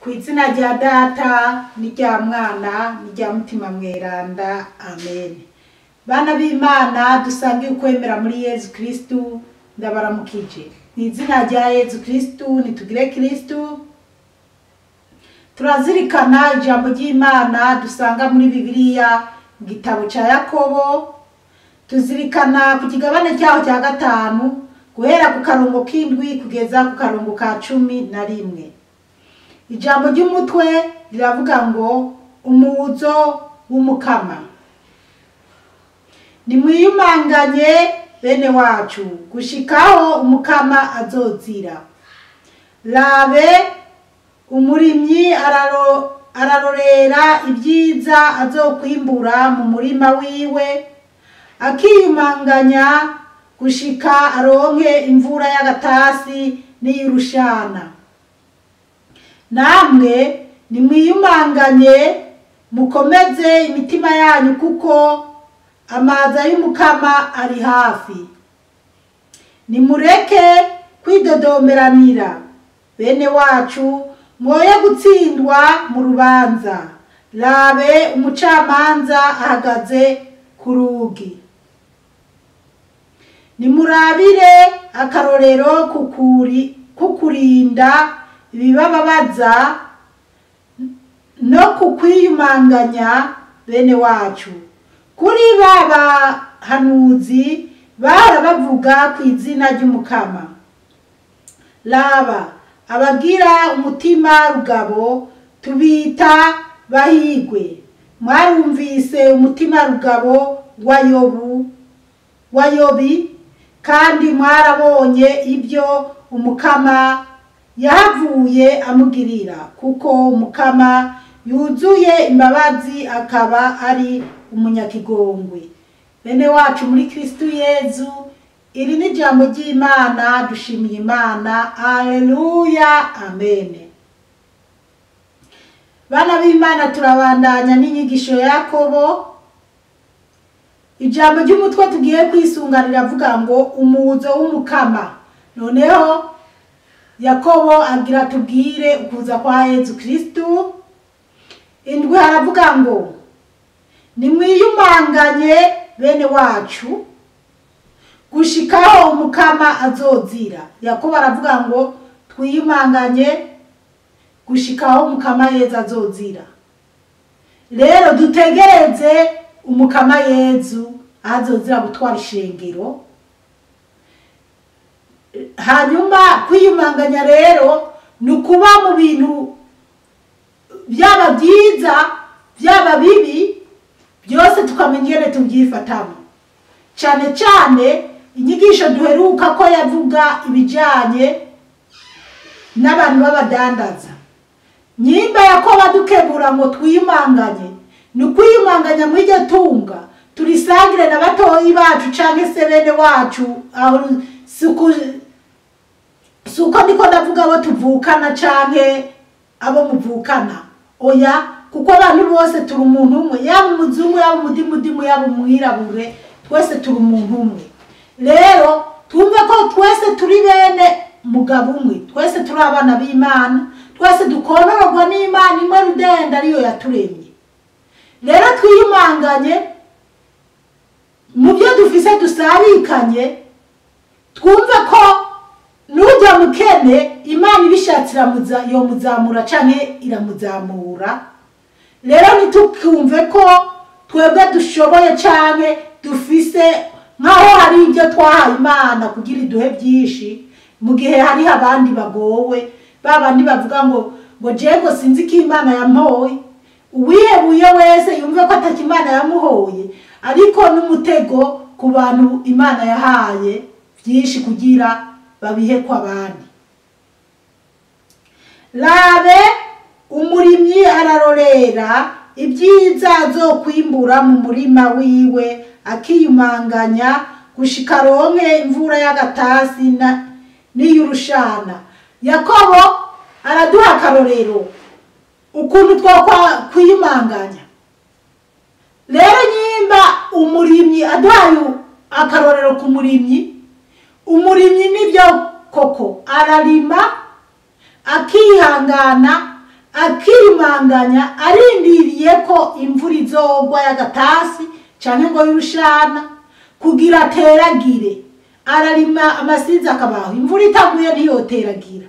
Ku izina rya Data n'irya Mwana n'irya Mutima Mweranda, amen. Bana b'Imana dusangiye ukwemera muri Yezu Kristu, ndabaramukije. Mu izina rya Yezu Kristu nitugire Kristu. Turazirikana ijambo ry'Imana dusanga muri Bibiliya mu gitabo ca Yakobo. Tuzirikana ku kigabane cyaho cya 5 guhera ku karongo k'indwi kugeza ku karongo ka 11. Ijambo ry'umutwe riravuga ngo umuzo w'umukama. Nimwiyumanganye bene wacu gushikaho umukama azozira. Labe umurimyi ararorera ibyiza azokwimbura mu murima wiwe, akiyumanganya gushika aronke imvura y'agatasi n'iy'urushana. Namwe nimwiyumanganye mukomeze imitima yanyu, kuko amaza y'umukama ari hafi. Nimureke kwidodomeranira bene wacu, mwoye gutsindwa mu rubanza. Labe umucamanza ahagaze ku rugi. Nimurabire akarorero kukurinda ibibababaza no kukwiyumanganya bene wacu. Kuri babahanuzi bahora bavuga ku izina ry'umukama. Laba abagira umutima rugabo tubita bahigwe. Mwarumvise umutima rugabo wa Yobi, kandi mwarabonye ibyo umukama yahavuye amugirira, kuko umukama yuzuye imbabazi akaba ari umunyakigongwe. Bene wacu muri Kristu Yezu, iri ni ijambo ry'Imana. Dushimiye Imana, aleluya, amen. Bana b'Imana, turabandanya n'inyigisho ya Yakobo. Ijambo ry'umutwe tugiye kwisunga riravuga ngo umuzo w'umukama. Noneho Yakobo agira tubwire ukuza kwa Yezu Kristu. Indwi haravuga ngo nimwiyumanganye bene wacu gushikaho umukama azozira. Yakobo aravuga ngo twiyumanganye gushikaho umukama Yezu azozira. Rero dutegereze umukama Yezu azozira gutwara ishengero. Hanyuma kwiyumanganya rero ni ukuba mu bintu byaba byiza byaba bibi byose tukamenya ingene tubyifatamo. Cyane cyane inyigisho duheruka ko yavuga ibijyanye n'abantu b'abadandaza. Nyimba Yakobo adukebura ngo twiyumanganye, ni ukwiyumanganya mu iryo tunga turisangire na batoyi bacu canke se bene wacu. Aho suko ndiko ndavuga abo tuvukana canke abo muvukana, oya, kuko abantu bose turi umuntu umwe, yaba umuzungu yaba umudimudimu yaba umwirabure, twese turi umuntu umwe. Rero twumve ko twese turi bene mugabo umwe, twese turi abana b'Imana, twese dukonororwa n'Imana imwe rudenda ariyo yaturemye. Rero twiyumanganye mu byo dufise dusabikanye, twumve ko nujya mukene Imana ibishatse yomuzamura canke iramuzamura. Rero ntitukumve ko twebwe dushoboye canke dufise nkaho hari ibyo twahaye Imana kugira iduhe byinshi, mu gihe hariho abandi bagowe, babandi bavuga ngo jego sinzi ko Imana yampoye. Uwihebuye wese yumve ko ataki Imana yamuhoye, ariko n'umutego ku bantu Imana yahaye byinshi kugira babihe kwa abandi. Labe umurimyi ararorera ibyiza azokwimbura mu murima wiwe, akiyumanganya gushika aronke imvura y'agatasi n'iy'urushana. Yakobo araduha akarorero ukuntu twokwiyumanganya. Rero nyimba umurimyi aduhaye akarorero ku murimyi, umurimyi nibyo koko ararima akihangana Akiyumanganya arindiriye ko imvura izogwa y'agatasi canke ngo y'urushana kugira ateragire. Ararima amasizi akabaho, imvura itaguye ntiyoteragira,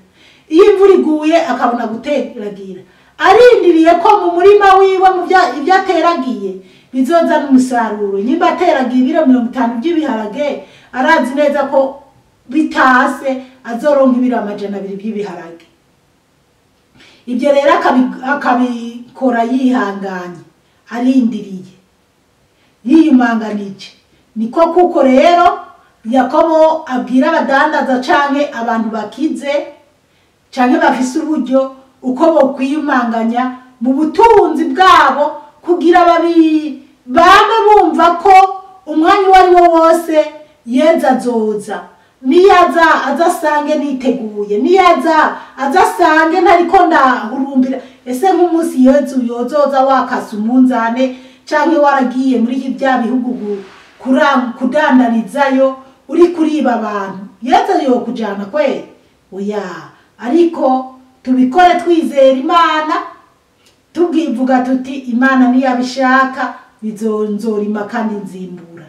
iyo imvura iguye akabona guteragira. Arindiriye ko mu murima wiwe mu ibyo ateragiye bizozana umusaruro. Nimba ateragiye ibiro 50 by'ibiharage, arazi neza ko bitase azoronka ibiro 200 by'ibiharage. Ibyo rero akabikora yihanganye, arindiriye, yiyumanganije. Niko kuko rero Yakobo abwira abadandaza canke abantu bakize canke bafise uburyo uko bokwiyumanganya mu butunzi bwabo kugira bame bumva ko umwanya uwo ari wo wose Yezu azoza. Niyaza azasange niteguye, niyaza azasange ntariko ndahurumbira. Ese nk'umunsi Yezu yozoza wakasa umunzane canke waragiye muri bya bihugu kudandarizayo uri kuriba abantu, Yezu yokujana kweli? Oya. Ariko tubikore twizera Imana, tubwivuga tuti Imana niyabishaka bizonzorima kandi nzimbura,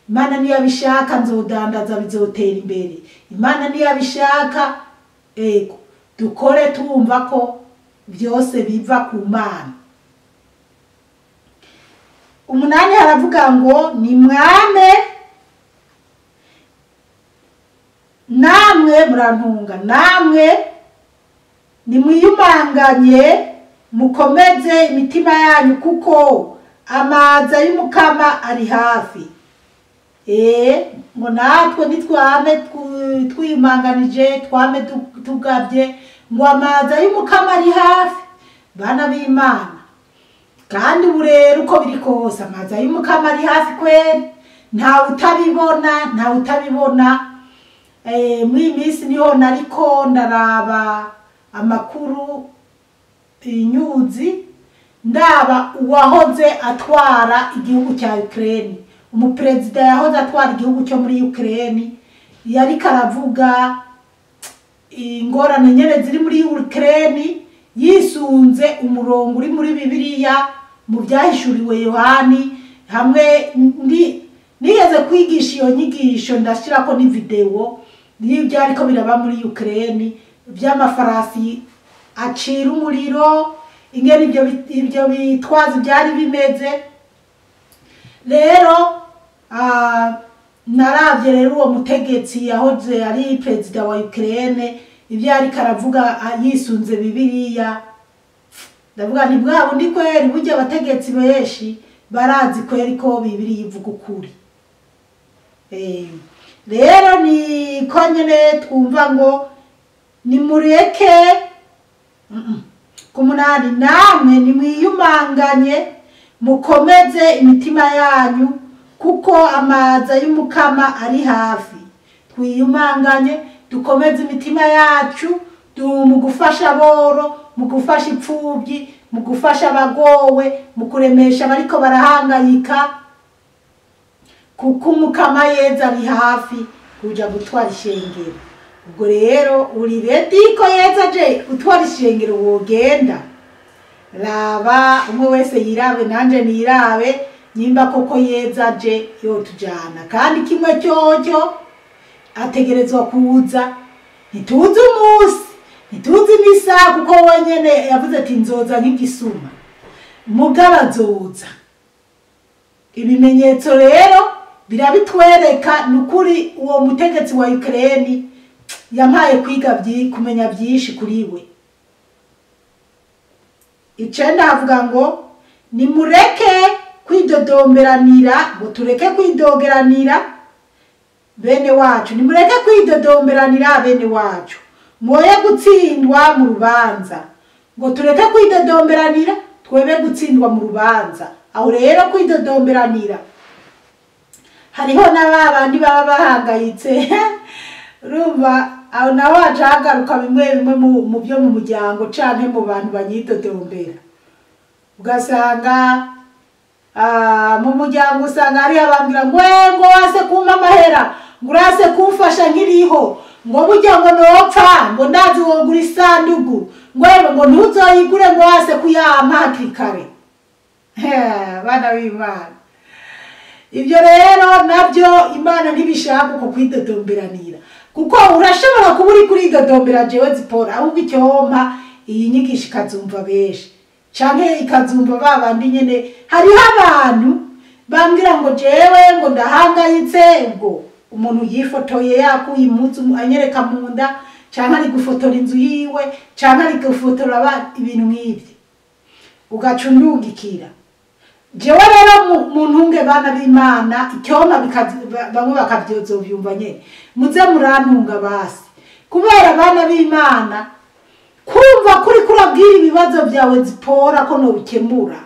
Imana niyabishaka nzodandaza bizotera imbere, Imana niyabishaka. Ego, dukore twumva ko byose biva ku Mana. 8 haravuga ngo ni mwame namwe murantunga, namwe nimwiyumanganye mukomeze imitima yanyu kuko amaza y'umukama ari hafi. Ngo natwe nitwame twiyumanganije, twame tugabye, ngo amaza y'umukama ari hafi. Bana b'Imana, kandi ubu rero uko biri kose amaza y'umukama ari hafi kweri, ntawe utabibona, ntawe utabibona. Muri iyi minsi niho nariko ndaraba amakuru inyuzi, ndaba uwahoze atwara igihugu cya Ukraine, umuperezida yahoze atwara igihugu cyo muri Ukraine, yariko aravuga ingorane nyene ziri muri Ukraine yisunze umurongo uri muri Bibiliya mu byahishuriwe Yohani. Hamwe nigeze kwigisha iyo nyigisho, ndashirako ni video y'ibyo ariko biraba muri Ukraine by'amafarasi acira umuriro, ingene ibyo bitwazo byari bimeze. Rero naravye rero uwo mutegetsi yahoze ari perezida wa Ukraine ibyo ariko aravuga yisunze Bibiliya, ndavuga nti bwa bundi kweri burya abategetsi benshi barazi kweri ko Bibiliya ivuga ukuri. Rero ni ko nyene twumva ngo nimureke ku 8, namwe nimwiyumanganye mukomeze imitima yanyu kuko amaza y'umukama ari hafi. Twiyumanganye dukomeze imitima yacu mu gufasha aboro, mu gufasha imfubyi, mu gufasha abagowe, mu kuremesha abariko barahangayika, kuko umukama Yezu ari hafi kuja gutwara ishengero. Ubwo rero uri ready ko Yezu aje gutwara ishengero wogenda? Raba umwe wese yirabe, nanje nirabe nyimba koko Yezu aje yotujana. Kandi kimwe cyocyo ategerezwa kuza, ntituzi umunsi, ntituzi n'isaha, kuko wenyene yavuze ati nzoza nk'igisuma, mugabo azoza. Ibimenyetso rero birabitwereka. Nukuri uwo mutegetsi wa Ukraine yampaye kwiga kumenya byinshi kuri we. 9 avuga ngo nimureke kwidodomberanira, ngo tureke kwidogeranira bene wacu, nimureke kwidodomberanira bene wacu, mwoye gutsindwa mu rubanza. Ngo tureke kwidodomberanira, twebe gutsindwa mu rubanza. Aho rero kwidodomberanira hariho n'abandi baba bahangayitse, urumva aho naho hacagaruka bimwe bimwe mu byo mu muryango canke mu bantu banyidodombera. Ugasanga mu muryango usanga hariho abambwira ngo ngo wase kumpa amahera, ngo urase kumfasha nkiriho, ngo burya ngo nopfa, ngo ndazi wogura isandugu, ngo ngo ntuzoyigure ngo wase kuyampa hakiri kare. Bana b'Imana, ibyo rero nabyo Imana ntibishaka uko kwidodomberanira, kuko urashobora kuba uri kuridodombera jewe Zipora, ahubwo icyompa iyi nyigisho ikazumva benshi canke ikazumva babandi nyene. Hariho abantu bambwira ngo jewe ngo ndahangayitse, ubwo umuntu yifotoye yakuye impuzu anyereka mu nda, canke ari gufotora inzu yiwe, canke ari gufotora ibintu nk'ibyo, ugaca undungikira. Jewe rero muntunge bana b'Imana, icyompa bamwe bakavyozovyumva nyene, muze murantunga basi, kubera bana b'Imana kumva kuri kurabwira ibibazo byawe Zipora ko nobikemura,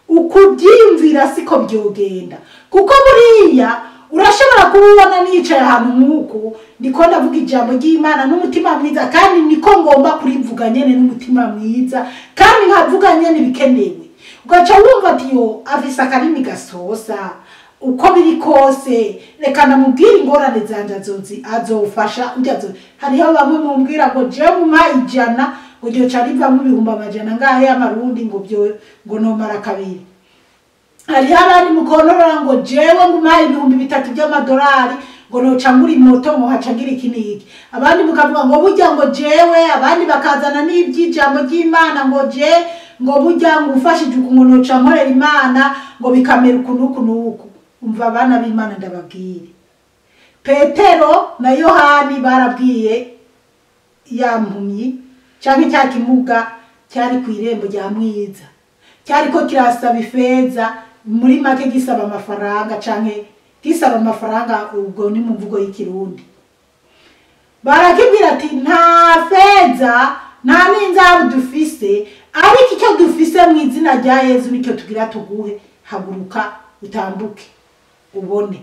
ukubyiyumvira siko byogenda. Kuko buriya urashobora kububona nicaye ahantu nk'uku ndiko ndavuga ijambo ry'Imana n'umutima mwiza, kandi niko ngomba kurivuga nyene n'umutima mwiza, kandi nkavuga nyene bikenewe, ugaca wumva ati yo afise akarimi gasosa, uko biri kose reka namubwire ingorane zanje azofasha. Hariho bamwe mumbwira ngo jewe mumpa 100 ngo ryoca rivamwo 500,000 ngahe y'amarundi ngo byo ngo nomara kabiri. Hariho abandi mukontorora ngo jewe nguma 3,000 by'amadolari ngo noca ngura imoto ngo haca ngira iki n'iki. Abandi mukavuga ngo burya ngo jewe, abandi bakazana n'iby'ijambo ry'Imana ngo je ngo burya ngo ufashije uku ngo noca nkorera Imana ngo bikamera uku n'uku n'uku. Umva abana b'Imana ndababwire, Petero na Yohani barabwiye ya mpumyi canke cya kimuga cyari ku irembo rya Mwiza, cyariko kirasaba ifeza, muri make gisaba amafaranga canke gisaba amafaranga, ubwo ni mu mvugo y'ikirundi. Barakibwira ati nta feza nta n'inzahabu dufise, ariko icyo dufise mu izina rya Yezu nicyo tugira tuguhe, haguruka utambuke ubone.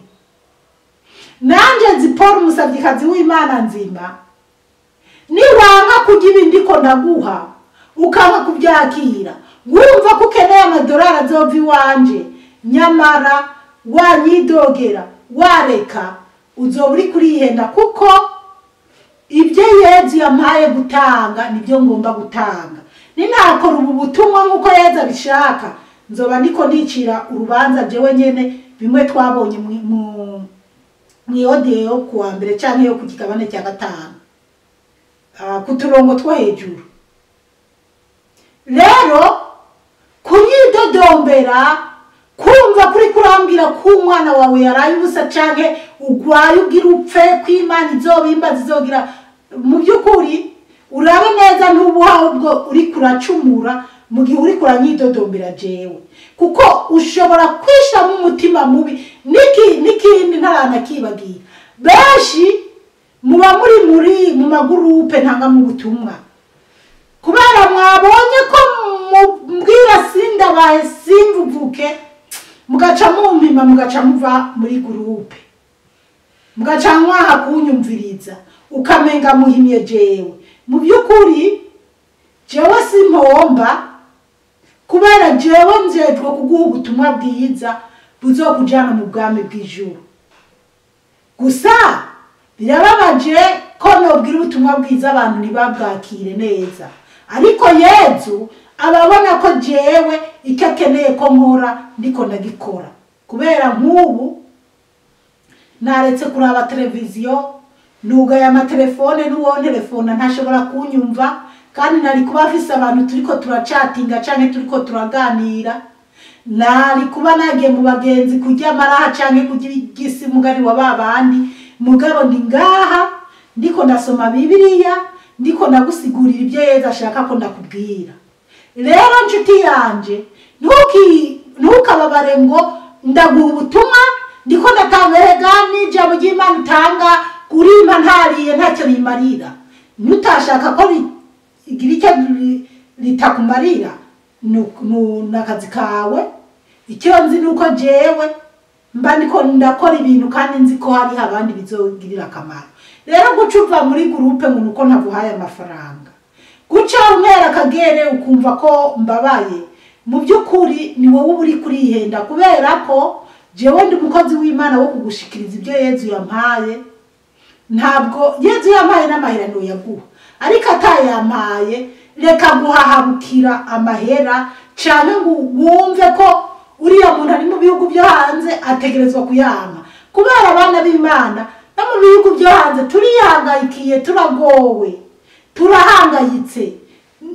Nanje Zipora umusavyikazi w'Imana nzima, niwanga kurya ibindi ko ndaguha ukanga kubyakira, wumva ko ukeneye amadolari azova iwanje, nyamara wanyidogera wareka, uzoba uri kurihenda, kuko ibyo Yezu yampaye gutanga nibyo ngomba gutanga. Ninakora ubu butumwa nk'uko Yezu abishaka, nzoba ndiko ndicira urubanza jewe nyene, bimwe twabonye mu audio yo kuwa mbere canke yo ku kigabane cya 5, ku turongo two hejuru. Rero kunyidodombera, kumva kuri kurambwira ko umwana wawe yaraye ubusa canke ugwaye ugira upfe, ko Imana izobimba zizogira, mu by'ukuri urabe neza ntubuha ubwo uri kuracumura mu gihe uri kuranyidodombera jewe, kuko ushobora kwishamo umutima mubi. N'ikindi ntaranakibagiye, benshi muba muri mu magurupe ntanga mu butumwa, kubera mwabonye ko mubwira sindabaye simvuvuke, mugaca mumpima, mugaca muva muri gurupe, mugaca mwaha kunyumviriza, ukamenga muhimye jewe. Mu by'ukuri jewe simpomba, kubera jewe njejwe kuguha ubutumwa bwiza buzokujana mu bwami bw'ijuru. Gusa birababaje ko nobwira ubutumwa bwiza abantu ntibabwakire neza, ariko Yezu ababona ko jewe icyo akeneye ko nkora ndiko ndagikora. Kubera nk'ubu naretse kuraba televiziyo, nugaye amatelefone, n'uwo telefone ntashobora kunyumva, kandi nari kuba afise abantu turiko turacatinga canke turiko turaganira, nari kuba nagiye mu bagenzi kurya amaraha canke kurya igisi mugari wa babandi, mugabo ndi ngaha ndiko ndasoma Bibiliya, ndiko ndagusigurira ibyo Yezu ashaka ko ndakubwira. Rero nshuti yanje, ntukababare ngo ndaguha ubutumwa ndiko ndatanga, erega n'ijambo ry'Imana utanga kurimpa ntariye ntacyo rimarira. Nutashaka ko igira icyo ritakumarira, n'akazi kawe. Icyo nzi nuko jewe mba ndiko ndakora ibintu kandi nzi ko hariho abandi bizogirira akamaro. Rero guca uva muri gurupe ngo nuko ntaguhaye amafaranga, guca untera akagere ukumva ko mbabaye, mu by'ukuri ni wowe uba uri kurihenda, kubera ko jewe ndi umukozi w'Imana wo kugushikiriza ibyo Yezu yampaye. Ntabwo Yezu yampaye n'amahera ntoyaguha, ariko atayampaye. Reka guhahabukira amahera cyane ngo wumve ko uriya muntu ari mu bihugu byo hanze ategerezwa kuyama. Kubera abana b'Imana no mu bihugu byo hanze turihangayikiye, turagowe, turahangayitse.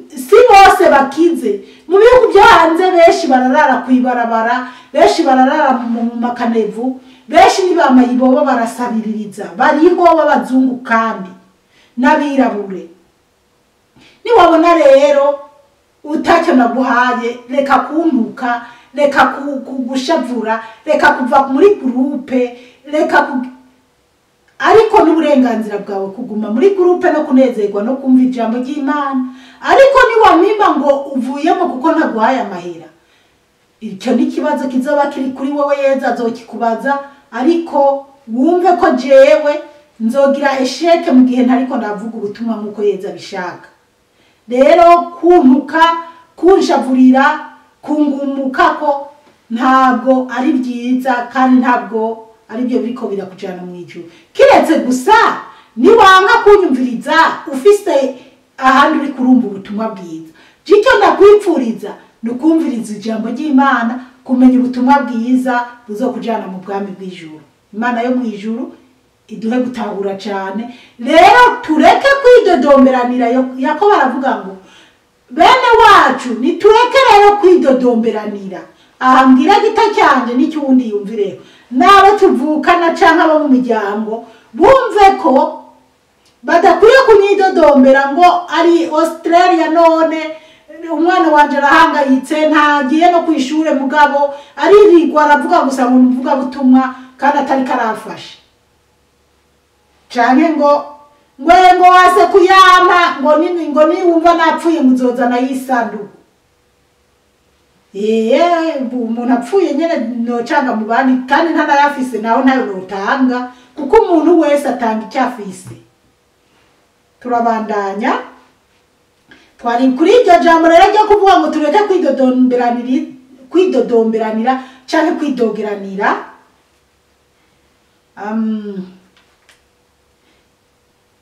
Si bose bakize mu bihugu byo hanze, benshi bararara kwibarabara, benshi bararara mu makanevu, benshi nibamayibobo barasabiririza, bariho b'abazungu kandi n'abirabure. Niwabona rero utacyo naguhaye, reka kuntuka, reka kugushavura, reka kuva muri groupe, reka ariko n'uburenganzira bwawe kuguma muri groupe no kunezerwa no kumva ijambo ry'Imana. Ariko niwamima ngo uvuyemo kuko ntaguhaye amahera, icyo ni ikibazo kizoba kiri kuri wowe, Yezu azokikubaza. Ariko wumve ko jewe nzogira esheke mu gihe ntariko ndavuga ubutumwa nk'uko Yezu abishaka. Rero kuntuka, kunshavurira, kungumuka ko ntabwo ari byiza, kandi ntabwo ari byo biriko birakujana mu ijuru. Kiretse gusa niwanga kunyumviriza ufise ahandi uri kurumva ubutumwa bwiza. Icyo ndakwipfuriza ni ukumviriza ijambo ry'Imana, kumenya ubutumwa bwiza buzokujana mu bwami bw'ijuru. Imana yo mu ijuru iduhe gutahura cyane. Rero tureke kwidodomberanira. Yakobo aravuga ngo bene wacu nitureke rero kwidodomberanira. Aha mbwira gita cyanje n'icyundi yumvireho, n'abo tuvukana canke abo mu miryango bumve ko badakwiye kunyidodombera ngo ari Australia none umwana wanje arahangayitse ntagiye no kwishure, mugabo aririgwa aravuga gusa ngo nuvuga butumwa kandi atari karafashe, canke ngo ngo wase kuyama ngo nini ngo niwumva napfuye muzozana yisanduku. Umuntu apfuye nyene nocanga mu bandi kandi ntanayafise, naho ntayo notanga, kuko umuntu wese atanga icyo afise. Turabandanya twari kuri iryo jambo rero ryo kuvuga ngo tureke kwidodomberanira canke kwidogeranira.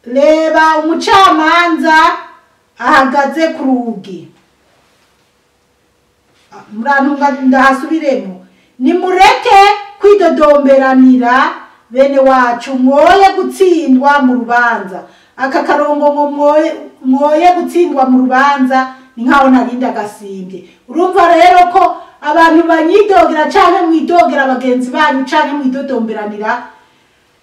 Reba umucamanza ahagaze ku rugi. Murantunga ndahasubiremo. Nimureke kwidodomberanira bene wacu, mwoye gutsindwa mu rubanza. Aka karongo ngo mwoye gutsindwa mu rubanza ni nkaho narinda gasimbye. Urumva rero ko abantu banyidogera canke mwidogera bagenzi banyu canke mwidodomberanira,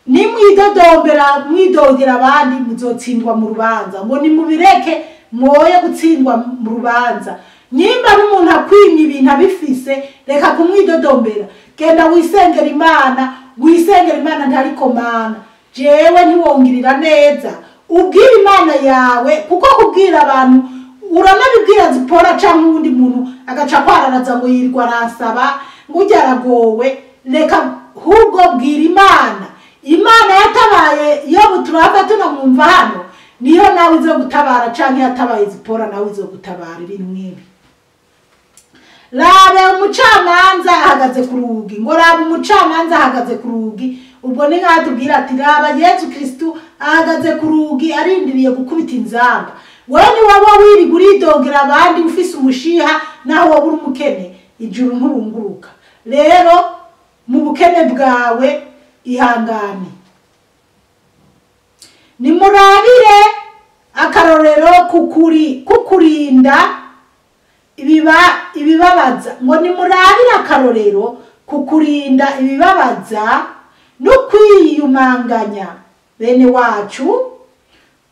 nimwidodombera mwidogera abandi muzotsindwa mu rubanza. Ngo nimubireke mwoye gutsindwa mu rubanza. Nyimba n'umuntu akwimye ibintu abifise, reka kumwidodombera. Genda wisengera Imana, wisengera Imana ntariko mana jewe ntiwongirira neza. Ubwira Imana yawe, kuko kubwira abantu uranabibwira Zipora canke uwundi muntu agaca kwararaza ngo yirwa arasaba ngo ujya aragowe. Reka hubwo bwira Imana. Imana yatabaye Yobu turava tunamwumva hano, niyo nawe izo gutabara canke yatabaye Zipora nawe izo gutabara. Ibintu nk'ibi. Rabe umucamanza ahagaze ku rugi. Ngo rabe umucamanza ahagaze ku rugi, ubwo ni nkaho tubwira ati raba Yezu Kristu ahagaze ku rugi arindiriye gukubita inzamba. Wewe ni waba wirirwa uridogera abandi ufise umushiha, naho wowe uri umukene, ijuru nturunguruka. Rero mu bukene bwawe ihangane. Nimurabire akarorero kukurinda ibibabaza. Ngo nimurabire akarorero kukurinda ibibabaza no kwiyumanganya bene wacu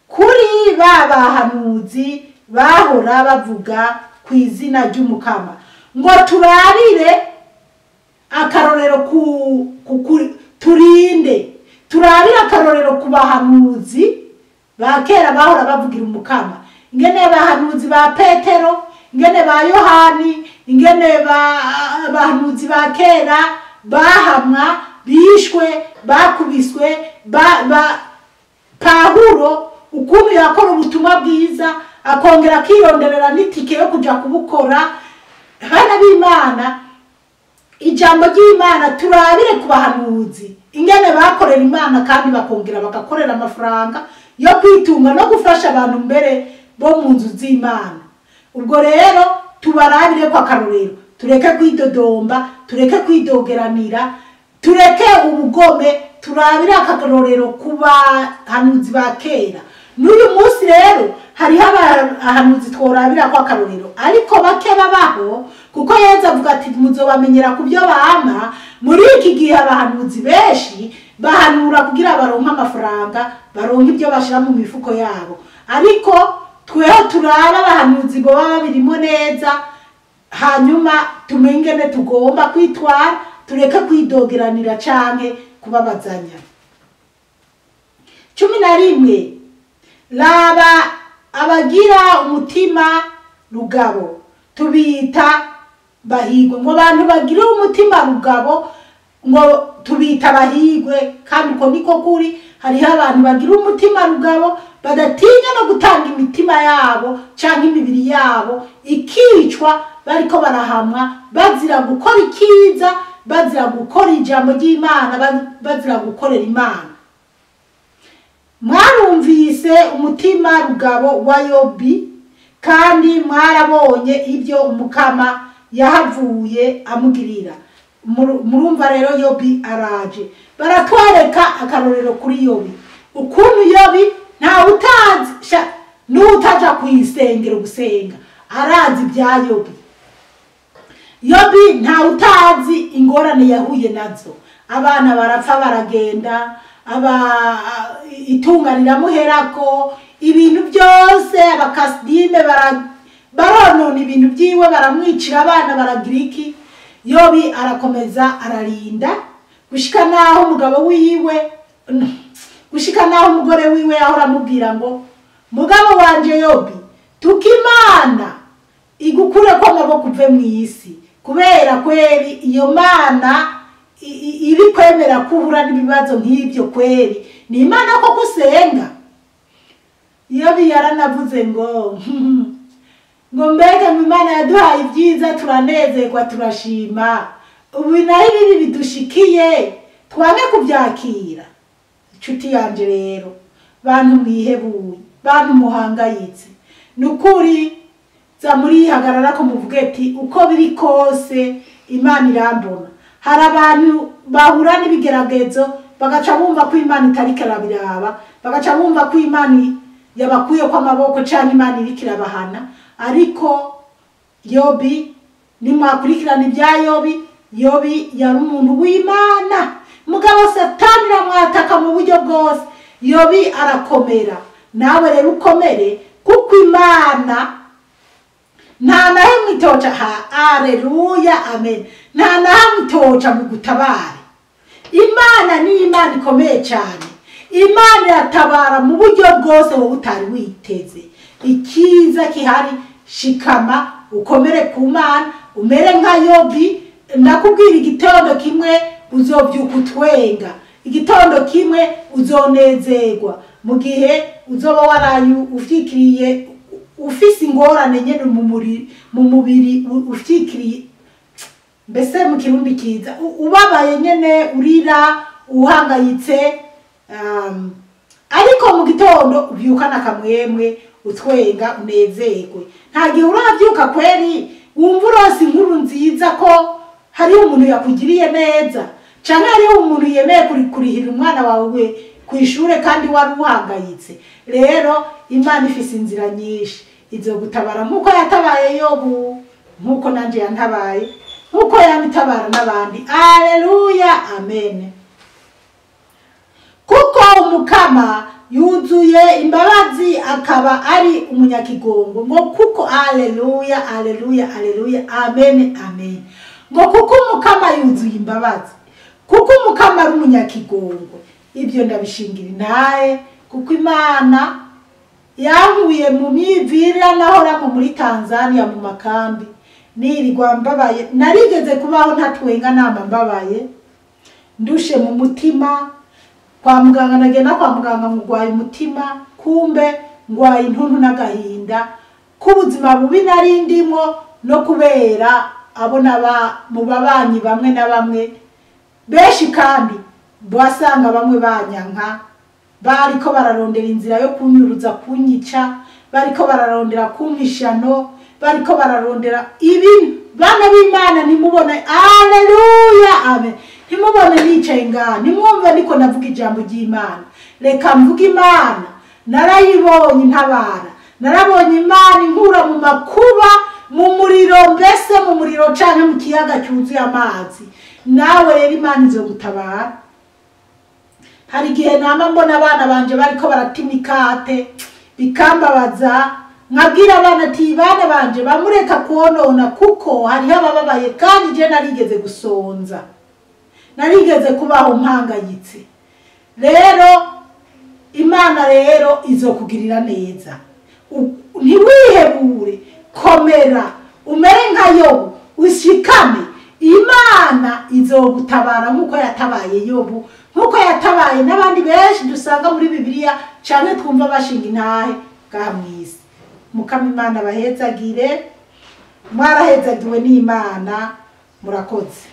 kuri ba bahanuzi bahora bavuga ku izina ry'Umukama. Ngo turabire akarorero turinde, turabire akarorero ku bahanuzi ba kera bahora bavugira Umukama. Ingene bahanuzi ba Petero, ingene ba Yohani, ingene bahanuzi ba kera bahamwa, bishwe, bakubiswe, Pawulo ukuntu yakora ubutumwa bwiza akongera akironderera n'itike yo kuja kubukora. Bana b'Imana, ijambo ry'Imana turabire ku bahanuzi ingene bakorera Imana kandi bakongera bagakorera amafaranga yo kwitunga no gufasha abantu mbere bo mu nzu z'Imana. Ubwo rero tubarabire ko akarorero, tureke kwidodomba, tureke kwidogeranira, tureke ubugome, turabire akarorero ku bahanuzi ba kera. N'uyu munsi rero hariho abahanuzi tworabira ko akarorero, ariko bake babaho, kuko Yezu avuga ati muzobamenyera ku byo bama. Muri iki gihe abahanuzi benshi bahanura kugira baronke amafaranga, baronke ibyo bashira mu mifuko yabo, ariko tweho turaba abahanuzi boba babirimo neza, hanyuma tumenye ingene tugomba kwitwara, tureke kwidogeranira canke kubabazanya. 11 Laba abagira umutima rugabo tubita bahigwe. Ngo abantu bagira umutima rugabo ngo tubita bahigwe, kandi uko niko kuri. Hariho abantu bagira umutima rugabo badatinya no gutanga imitima yabo canke imibiri yabo ikicwa, bariko barahamwa bazira gukora ikiza, bazira gukora ijambo ry'Imana, bazira gukorera Imana. Mwarumvise umutima rugabo wa Yobi, kandi mwarabonye ibyo Umukama yahavuye amugirira. Murumva rero Yobi araje, baratwereka akarorero kuri Yobi, ukuntu Yobi nta utazi n'utaja kuyisengera gusenga arazi ibya Yobi. Yobi nta utazi ingorane yahuye nazo, abana barapfa baragenda, aba itunga riramuherako, ibintu byose abakasidime baronona ibintu byiwe, baramwicira abana, baragira iki. Yobi arakomeza ararinda gushika naho umugabo wiwe, gushika naho umugore wiwe ahora amubwira ngo mugabo wanje Yobi, tukimana igukure ko amaboko uve mu isi, kubera kweri iyo mana iri kwemera kuhura n'ibibazo nk'ibyo, kweri ni Imana ko gusenga. Yobi yaranavuze ngo ngo mbega ngo Imana yaduhaye ibyiza turanezerwa turashima, ubu naho ibibi bidushikiye twange kubyakira. Inshuti yanje rero, bantu mwihebuye, bantu muhangayitse, nukuri za murihagarara ko muvuge ati uko biri kose Imana irambona. Hari abantu bahura n'ibigeragezo bagaca bumva ko Imana itariko irabiraba, bagaca bumva ko Imana yabakuye ko amaboko canke Imana iriko irabahana. Ariko Yobi, nimwakurikirana ibya Yobi, Yobi yari umuntu w'Imana, mugabo Satani aramwataka mu buryo bwose. Yobi arakomera. Nawe rero ukomere, kuko Imana nta na hamwe itoca. Haleluya, amen. Nta na hamwe itoca mu gutabara. Imana ni Imana ikomeye cyane. Imana iratabara mu buryo bwose wowe utari witeze. Ikiza kihari, shikama ukomere ku Mana, umere nka Yobi. Ndakubwira igitondo kimwe uzobyuka utwenga, igitondo kimwe uzonezerwa, mu gihe uzoba waraye ufyikiriye, ufise ingorane nyene mu mubiri, ufyikiriye, mbese mu kirundi kiza ubabaye nyene, urira uhangayitse, ariko mu gitondo ubyukana akamwemwe, utwenga, unezerwe. Nta gihe urabyuka kweri wumva uronse inkuru nziza ko hariho umuntu yakugiriye neza, canke hariho umuntu yemeye kurihira umwana wawe kw'ishure kandi wari uhangayitse. Rero Imana ifise inzira nyinshi izogutabara, nkuko yatabaye Yobu, nkuko nanje yantabaye, nkuko yamitabara n'abandi. Haleluya, amen. Kuko Umukama yuzuye imbabazi akaba ari umunyakigongo. Ngo kuko, haleluya, haleluya, haleluya, amen, amen. Ngo kuko Umukama yuzuye imbabazi, kuko Umukama ari umunyakigongo. Ibyo ndabishingira intahe, kuko Imana yankuye mu myivira nahora muri Tanzania mu makambi, nirirwa mbabaye. Narigeze kubaho ntatwenga, nama mbabaye, ndushe mu mutima. Kwa muganga nagenda kwa muganga ngwaye umutima, kumbe ngwaye intuntu n'agahinda k'ubuzima bubi nari ndimo, no kubera abo naba mu babanyi bamwe na bamwe benshi, kandi basanga bamwe banyanka, bariko bararondera inzira yo kunyuruza kunyica, bariko bararondera kumpishano. Bariko bararondera ibintu. Bana b'Imana, ntimubone, aleluya, amen, ntimubone nicaye ngaha, ntimwumve niko navuga ijambo ry'Imana. Reka mvuge Imana, narayibonye ntabara, narabonye Imana inkura mu makuba, mu muriro, mbese mu muriro canke mu kiyaga cyuzuye amazi. Nawe rero Imana izogutabara. Hari igihe nama mbona abana banje bariko baratima ikate, bikambabaza, nkabwira abana ati bana banje bamureka konona, kuko hariho abababaye, kandi je narigeze gusonza, narigeze kubaho mpangayitse. Rero Imana rero izokugirira neza. Ntiwihebure, komera, umere nka Yobu, ushikame. Imana izogutabara nk'uko yatabaye Yobu, nk'uko yatabaye n'abandi benshi dusanga muri Bibiliya canke twumva bashinga intahe ngaha mw'isi. Mukama Imana bahezagire, mwarahezagiwe n'Imana, murakoze.